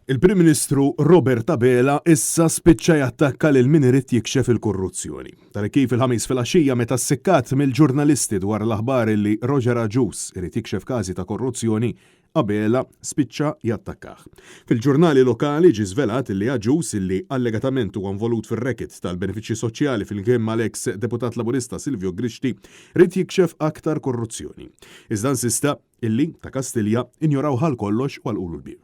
Il-Prim Ministru Robert Abela issa spiċċa jattakka lil min irid jikxef il-korruzzjoni. Dan hekk kif il-Ħamis filgħaxija meta ssikkat mill-ġurnalisti dwar l-aħbar li Roger Agius irid jikxef każi ta' korruzzjoni, Abela spiċċa jattakkah. Fil-ġurnali lokali ġie żvelat li Agius, li allegatament huwa involut fir-racket tal-benefiċċji soċjali flimkien mal-eks Deputat Laburista Silvio Grixti, ried jikxef aktar korruzzjoni. Iżda insista illi, ta' Kastilja, injorawh għal kollox u għalqulu l-bieb.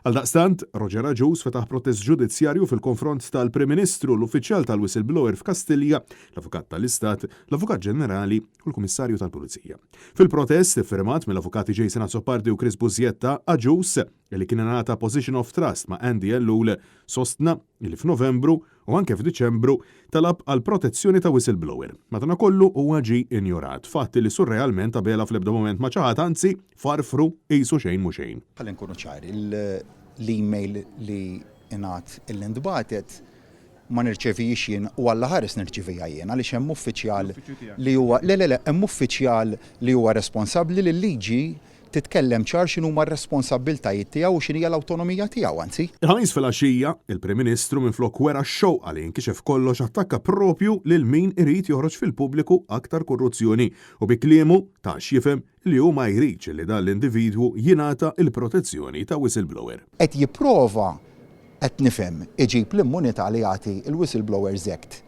Għaldaqstant, Roger Agius fetaħ protest ġudizzjarju fil-konfront tal-Prim Ministru, l-uffiċjal tal-whistleblower f'Kastilja, l-Avukat tal-Istat, l-Avukat Ġenerali u l-Kummissarju tal-Pulizija. Fil-protest, iffirmat mill-Avukati Jason Azzopardi u Chris Busietta, Agius, li kien ingħata position of trust ma' Andy Ellul, sostna li f'Novembru u anke f'Diċembru talab għall-protezzjoni ta' whistleblower. Madanakollu huwa ġie injorat, fatt li surrealment Abela fl-ebda mument ma ċaħad anzi farfru qisu xejn mhu xejn. Ħalli nkunu ċari, l-email li ingħad illi ntbagħtet ma nirċevihiex jien u Alla ħares nirċiviha jien għaliex hemm uffiċjal li huwa le le le hemm uffiċjal li huwa responsabbli li l-liġi titkellem ċar x'inhuma r-responsabbiltajiet tiegħu u x'inhija l-awtonomija tiegħu, anzi. Il-Ħamis filgħaxija, il-Prim Ministru minflok wera x-xewqa li jinkixef kollox attakka propju lil min irid joħroġ fil-pubbliku aktar korruzzjoni u bi kliemu ta x'jifhem li hu ma jridx li dan l-individwu jingħata l-protezzjoni ta' whistleblower. Qed jipprova, qed nifhem, iġib l-immunità li jagħti l-Whistleblowers Act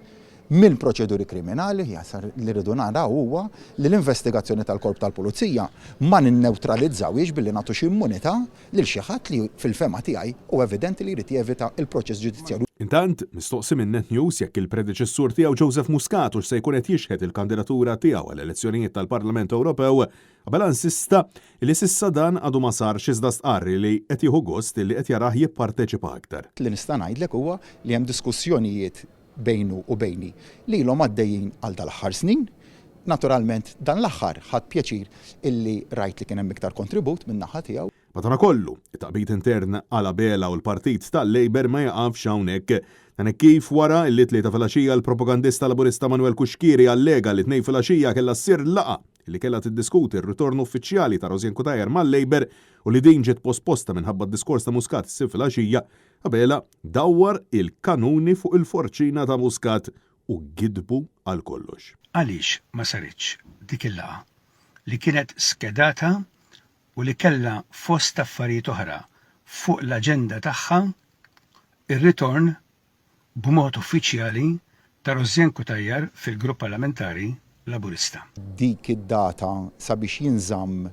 mill-proċeduri kriminali, li rridu naraw huwa li l-investigazzjoni tal-Korp tal-Pulizija ma ninnewtralizzawhiex billi nagħtu xi immunità lil xi ħadd li fil-fehma tiegħi huwa evidenti li jrid jevita l-proċess ġudizzjarju. Intant, mistoqsi minn Net News jekk il-predeċessur tiegħu Joseph Muscat hux se jkun qed jixħet il-kandidatura tiegħu għall-elezzjonijiet tal-Parlament Ewropew, Abela insista li s'issa dan għadu ma sarx iżda stqarr li qed jieħu gost li qed jarah jipparteċipa aktar. Li nista' ngħidlek huwa li hemm diskussjonijiet bejnu u bejni li ilhom għaddejjin għal dal-aħħar snin. Naturalment dan l-aħħar ħadt pjaċir illi rajt li kien hemm iktar kontribut min-naħa tiegħu. Madanakollu, it-taqbid intern għal Abela u l-Partit tal-Labour ma jaqafx hawnhekk. Dan hekk kif wara illi t-Tlieta filgħaxija l-propagandista Laburista Manuel Cuschieri allega li t-Tnejn filgħaxija kellha ssir laqgħa li kellha tiddiskuti r-ritorn uffiċjali ta' Rosianne Cutajar mal-Labour u li din ġiet posposta minħabba d-diskors ta' Muscat is-Sibt filgħaxija, Abela dawwar il-kanuni fuq il-forċina ta' Muscat u gidbu għal kollox. Għaliex ma saritx dik il-laqgħa li kienet skedata u li kellha fost affarijiet oħra fuq l-aġenda tagħha r-ritorn b'mod uffiċjali ta' Rosianne Cutajar fil-Grupp Parlamentari Laburista. Dik id-data sabiex jinżamm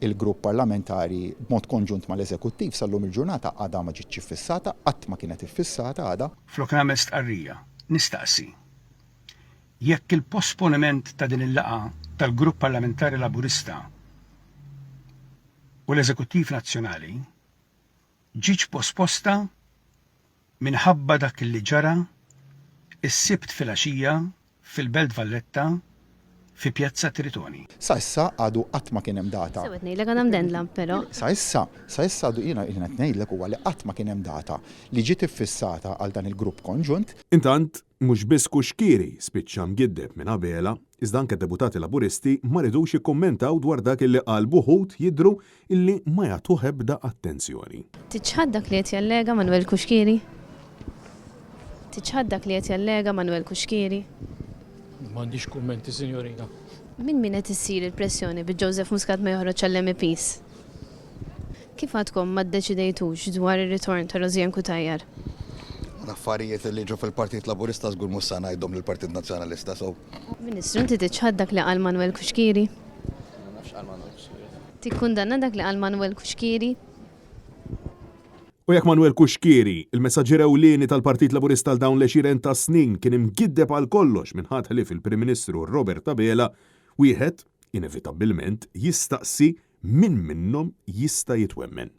il-Grupp Parlamentari b'mod konġunt mal-Eżekuttiv sal-lum il-ġurnata għadha ma ġietx iffissata, qatt ma kienet iffissata għadha. Flok nagħmel stqarrija, nistaqsi jekk il-posponiment ta' din il-laqgħa tal-Grupp Parlamentari Laburista u l-Eżekuttiv Nazzjonali ġietx posposta minħabba dak li ġara s-Sibt filgħaxija fil-Belt Valletta fi Pjazza Tritoni. Sa issa għadu qatt ma kien hemm data. Sew qed ngħidlek għadha mdendla, però. Sa issa, sa issa għadu jiena jiena qed ngħidlek huwa li qatt ma kien hemm data li ġiet iffissata għal dan il-grupp konġunt. Intant, mhux biss Cuschieri spiċċa mgiddeb minn Abela, iżda anke deputati Laburisti ma ridux jikkummentaw dwar dak illi qal b'uħud jidhru illi ma jagħtuh ebda attenzjoni. Tiċħad dak li qed jallega Manuel Cuschieri? Tiċħad dak li qed jallega Manuel Cuschieri? M'għandix kummenti, sinjorina. Minn min qed issir il-pressjoni biex Joseph Muscat ma joħroġx għall-MEPs? Kif għadkom ma ddeċidejtux dwar ir-ritorn ta' Rosianne Cutajar? L-affarijiet li jiġru fil-Partit Laburista żgur mhux sa ngħidhom lill-Partit Nazzjonalista, so. Ministru, inti tiċħad dak li qal Manuel Cuschieri? Ma nafx x'qal Manuel Cuschieri. Tikkundanna dak li qal Manuel Cuschieri? U jekk Manuel Cuschieri, il-messaġġier ewlieni tal-Partit Laburista għal dawn l-għexieren ta' snin kien imgiddeb għal kollox minn ħadd ħlief il-Prim Ministru Robert Abela, wieħed, inevitabbilment, jistaqsi min minnhom jista' jitwemmen.